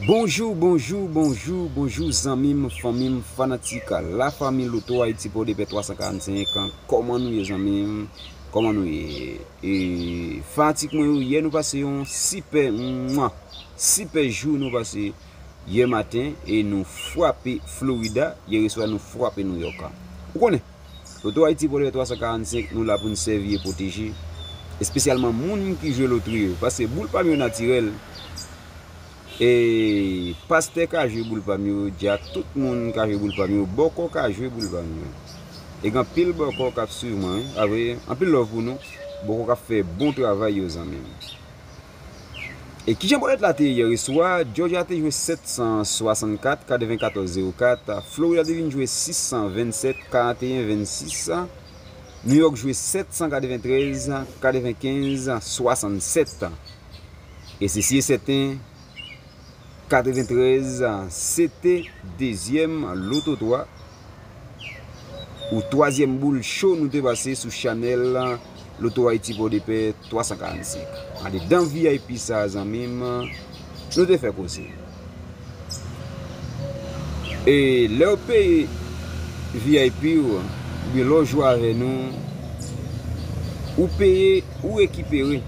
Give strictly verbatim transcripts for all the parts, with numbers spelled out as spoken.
Bonjou, bonjou, bonjou, bonjou, zanmi m, fanmi m, fanatik Lafanmi Loto Ayiti Pòdepè twa san karannsenk. Kòman nou ye, zanmi m? Kòman nou ye? E fanatik mwen yo, yè nou pase yon sipè, mwa, sipè jou nou pase yè maten e nou frape Florida, yè reswa nou frape New York. Ou konnen, Loto Ayiti Pòdepè twa san karannsenk, nou la pou n sèvi e pwoteje, espesyalman moun ki jwe lotri yo, paske boul pa m yo natirèl. E pastè ka jwe boul pa m yo, dyak, tout moun ka jwe boul pa m yo, bòkò ka jwe boul pa m yo. E gen anpil bòkò k ap swiv mwen, wi. Apre, anpil love pou nou. Bòkò k ap fè bon travay yo, zanmi m. E kijan bòlèt la te ye yè reswa? Georgia te jwe sèt san swasannkat, katrevenkatòz zewo kat. Florida te vin jwe sis san vennsèt, karanteyen vennsis. New York jwe sèt san katreventrèz, katrevenkenz swasannsèt. E se si e sèten, katreventrèz, se te dezyèm loto twa ou twazyèm boul cho nou te pase sou chanèl Loto Ayiti Pòdepè twa san karannsenk. Andedan V I P sa, zanmi m, nou te fè koze. E lè w peye V I P w, oubyen lè w jwe avè nou, ou peye, ou rekipere.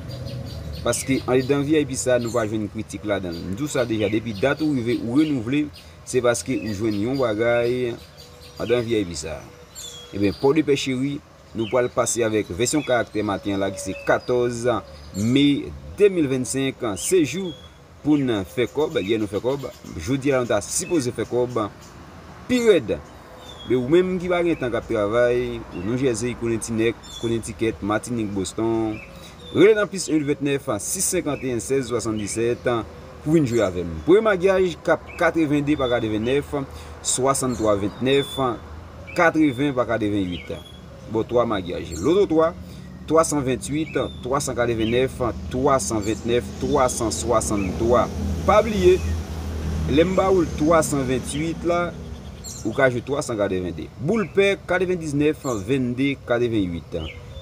Paske andedan V I P sa, nou pa jwenn kritik ladan l. M di w sa deja, depi dat ou rive, ou renouvle, se paske ou jwenn yon bagay andan V I P sa. Ebyen, Pòdepè cheri, nou pral pase avèk vèsyon karaktè maten an la ki se katòz me de mil vennsenk. Se jou pou n fè kòb, yè nou fè kòb, jodi a nou ta sipoze fè kòb pi rèd. Men ou menm ki pa gen tan k ap travay, ou New Jersey, Connecticut, Connecticut, Matinik, Boston, rele nan plis en uit ventnèf, sis senkanteyen, sèz swasanndisèt pou vin jwe avè m. Premye maryaj, kap katrevende pa katrevennèf, swasanntwa ventnèf, katreven pa katrevenuit. Bon, twa maryaj. Loto twa, twa san ventuit, twa san katrevennèf, twa san ventnèf, twa san swasanntwa. Pa bliye, lè m ba ou l twa san ventuit la, ou ka jwe twa san katrevende. Boul pè, katrevendiznèf, vennde, katrevenuit.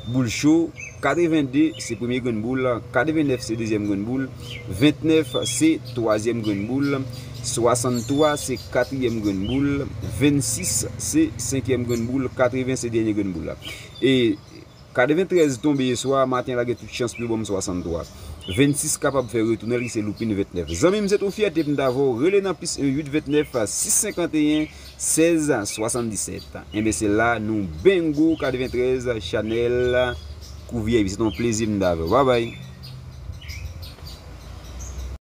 Boul cho, katrevende se premye grenn boul, katrevennèf se dezyèm grenn boul, ventnèf se twazyèm grenn boul, swasanntwa se katriyèm grenn boul, vennsis se senkyèm grenn boul, katreven se dènye grenn boul la. E katreventrèz tonbe yè swa, maten la gen tout chans pou yo ban m swasanntwa. Vennsis kapab fè retounen l, ki se loupin ventnèf. Zanmi m, se tou fyète m t avè w. Rele nan plis en uit ventnèf, sis senkanteyen, sèz swasanndisèt. Enben, se la nou bengo katreventrèz chanèl Kou V I P. Se t on plezi m t avè w. Babay.